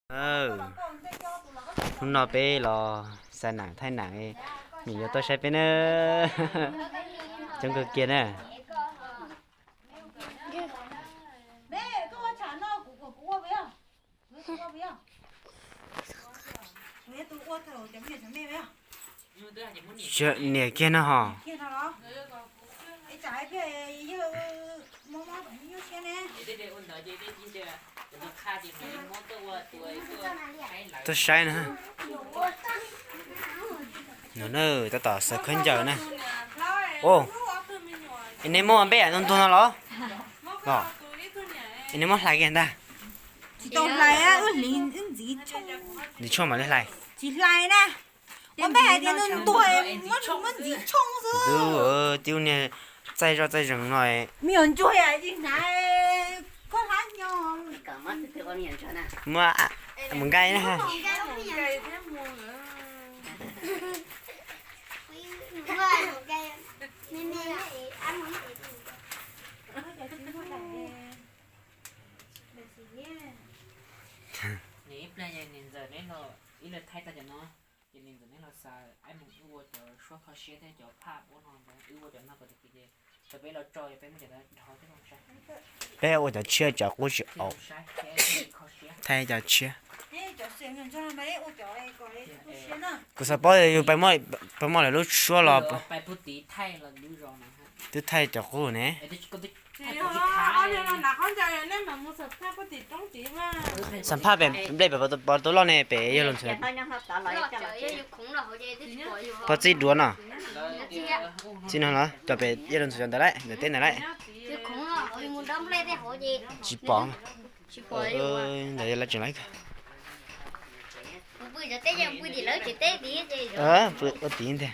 Hnub no peb los xa nam thaij nam, nyiam yuav tuaj saib peb na. Coob kawg kiag na. Niam kiag no ho. Tuaj saib na. Nws na tab tom xaws khaub ncaws na. Es nej muab npej ntug ntug no los? Es nej muab hlais kiag ntag. Tsis tau hlais, wb hliv wb ntxiv tshooj. Ntxiv tshooj mam li hlais. Tsis hlais na. Ua npej hais tias nws ntuag, muab muab ntxiv tshooj xwb. Twb niag txaij zoj txaij zees no. Me nyuam ntsuag tsis hnav koj hlab nyo. Muab mus nqaij na. Ib pliag ces niam ntxawm neb los, ib pliag thaij tag cov no, ces niam ntxawm neb los xa aib mus wb ua cov suab kho siab thiab cov phaj ub no, wb ua cov no kom tag kis ces thaum peb los tso peb muab cov ntawd dhos thiab. Peb ua cov tshiab cov qub tsis au. Thaij cov tshiab. Kuv xav paub yus pais muaj lawv lub suab los twb thaij cov qub ne. Xam phaj pem nplej pem pov tau loj ne pem yawg Loos Ntxhuav. Pov txij duav no. Txij no los cov pem yawg Loos Ntxhuav cov ntawd lauj, ntawm teb ntawd lauj. Tsis pom. Ntawd yog lawv tseem lawv. Pw ua tid ntag.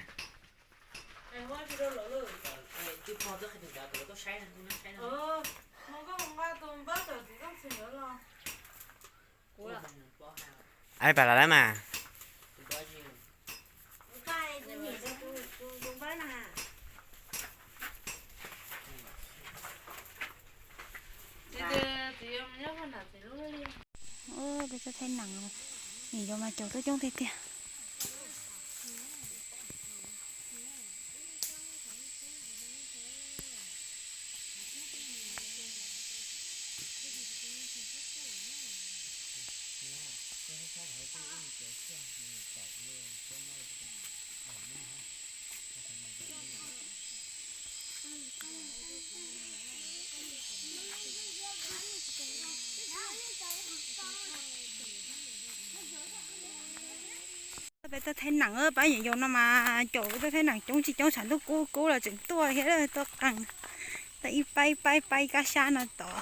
Aib pam los lawm mas. Peb tuaj thaij nam, nim no mas caum tuaj coob tiag tiag. Peb tuaj thaij nam, pab nyuam yaus no mas caum tuaj thaij nam coob tsis coob, tshav ntuj kub kub los tseem tuaj thiab, tuaj qees, tuaj ib paib ib paib ib paib kab sab no tod.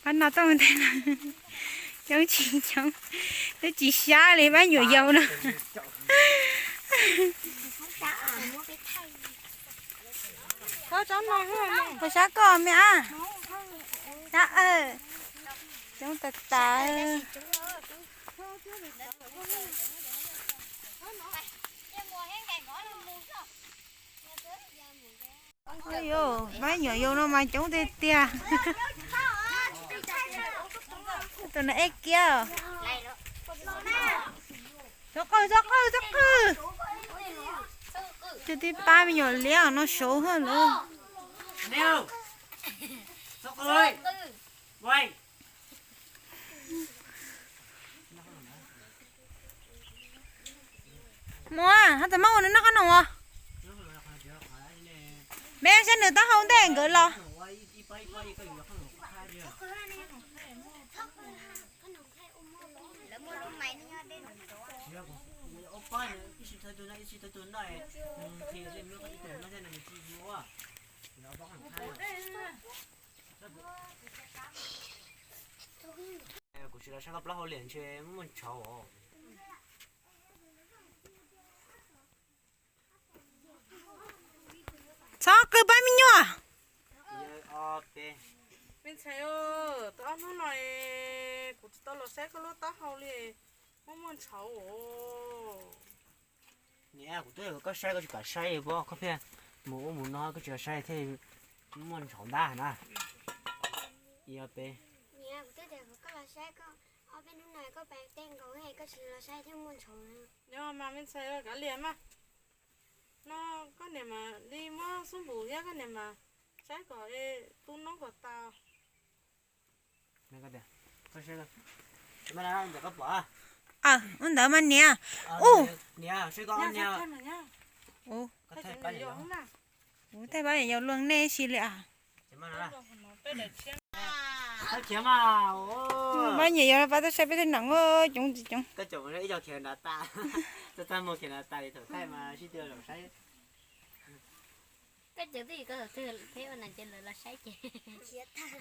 Pab no tuaj mus ntej no, coob tsis coob, twb tsis sab li pab nyuam yaus no. Ua sab koj me a, sab, coob tas tas. Pab nyuam yaus no mas coob tiag tiag. Tus no eb kiab. Txhob qw, txhob qw, txhob qw. Tus tib pab me nyuam liab no saud hwj lawm. Muaj, hab txawm muab ua nws noj qab noom os. Peb saib nws taub hau ntej nkawd los. Saib koj plaub hau liam ntshe muaj ntshauv os. Txhob qw pab me nyuam. Me ntxhais, tau ob hnub no kuv tsis tau los saib koj lub taub hau li, muaj muaj ntshauv os. Niam, kuv twb hais koj saib koj tsis kam saib, koj pheej mus ub mus no koj tsis kam saib thiaj muaj ntshauv ntab na. Niam, kuv twb hais koj los saib koj, ob peb hnub no koj pais tej nkaus koj tsis los saib thiaj muaj ntshauv. Nyob mas me ntxhais, kav liam mas. No koj niam mas li muab xub npum thiab koj niam mas saib kom tu noob kom tau. Ua ntawd mas niam. Ub, kuv thaij pab niam yau luag nej si li as. Pab niam yau pab tau saib peb tej nom coob tsis coob. Koj cov twb yog koj thaum twg peb ua nas ces lawv los saib ces khiav tag.